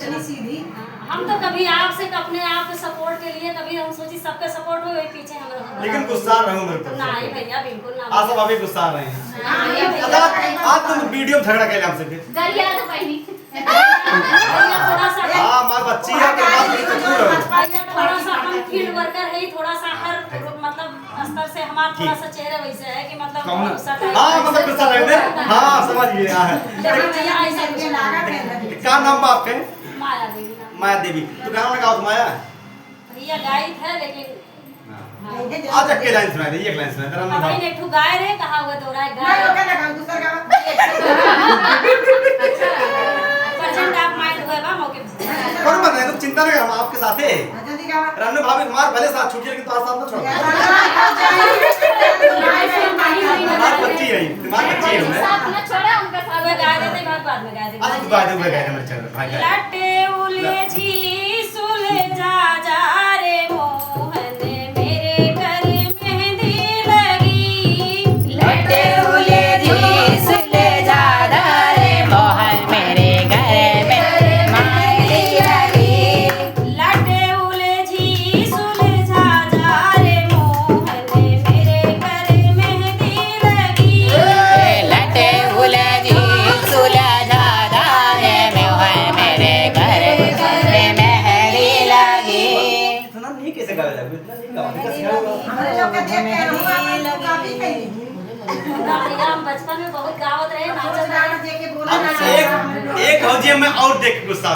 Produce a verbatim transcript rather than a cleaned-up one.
इतनी सीधी। हम तो कभी आपसे, अपने आप के सपोर्ट के लिए कभी हम सोची सबके सपोर्ट हो, वही पीछे हम लोग। लेकिन गुस्सा रहो मेरे ऊपर। नहीं भैया, बिल्कुल ना। आज सब अभी गुस्सा रहे हैं। हाँ, ये भैया। अच्छा, आज तुम वीडियो में झगड़ा कैले हमसे फिर? गरिया तो पहली। भैया, थोड़ा सा हाँ, मैं बच्ची है, तो बात नहीं तो क्यों रहो? भैया, थोड़ा सा हम फील्ड वर्कर है, थोड़ा सा हर मतलब स्तर से हमारा थोड़ा ठीक। सा चेहरा वैसे है कि मतलब कौन? गुस्सा टाइप हाँ, का। मतलब गुस्सा टाइप है। हाँ, समझ गए, हाँ, है। लेकिन भैया, ऐसा कुछ नहीं है। क्या नाम बा आपके? माया देवी नाम। माया देवी। तो गाना गाओ तो माया। भैया गाई थे, लेकिन हाँ। हाँ। आज एक लाइन सुना दे, एक लाइन सुना दे, राम अब भाई। भाई ने एक ठो गाय रहे, कहा हुआ तो राय गाय। नहीं, ओके ना गाओ, दूसरा गाओ। अच्छा। प्रेजेंट आप माइंड हुए बा मौके पे। कौन बन रहे? तुम चिंता ना करो, हम आपके साथ हैं। हाँ, जल्दी गाओ। रानू भाभी हमारे भले साथ छूटी, लेकिन तुम्हारे साथ ना छोड़ो। तुम्हारी बच्ची है, तुम्हारी बच्ची है हमने। साथ ना छोड़ा, उनका साथ में गाय देते, बाद, बाद में गाय देते। आज तो गाय दे, गाय दे, हमारे चैनल, भाई गाय। लटे उलझी सुलझा जा रे मोहन, मेरे घर मेहंदी लगी। लटे उलझी सुलझा जा रे मोहन, मेरे घर में मेहंदी लगी। लटे उलझी सुलझा जा रे मोहन, मेरे घर मेहंदी लगी। लटे उलझी सुलझा जा रे मोहन, मेरे घर में मेहंदी लगी। इतना नहीं कैसे गावे लगे, इतना नहीं गावे, कैसे गावे? हमारे लोग का देख के हम आप लोग काफी कहीं। भैया, हम बचपन में बहुत गावत रहे, नाचत रहे। अब एक, एक भौजी में और देख के गुस्सा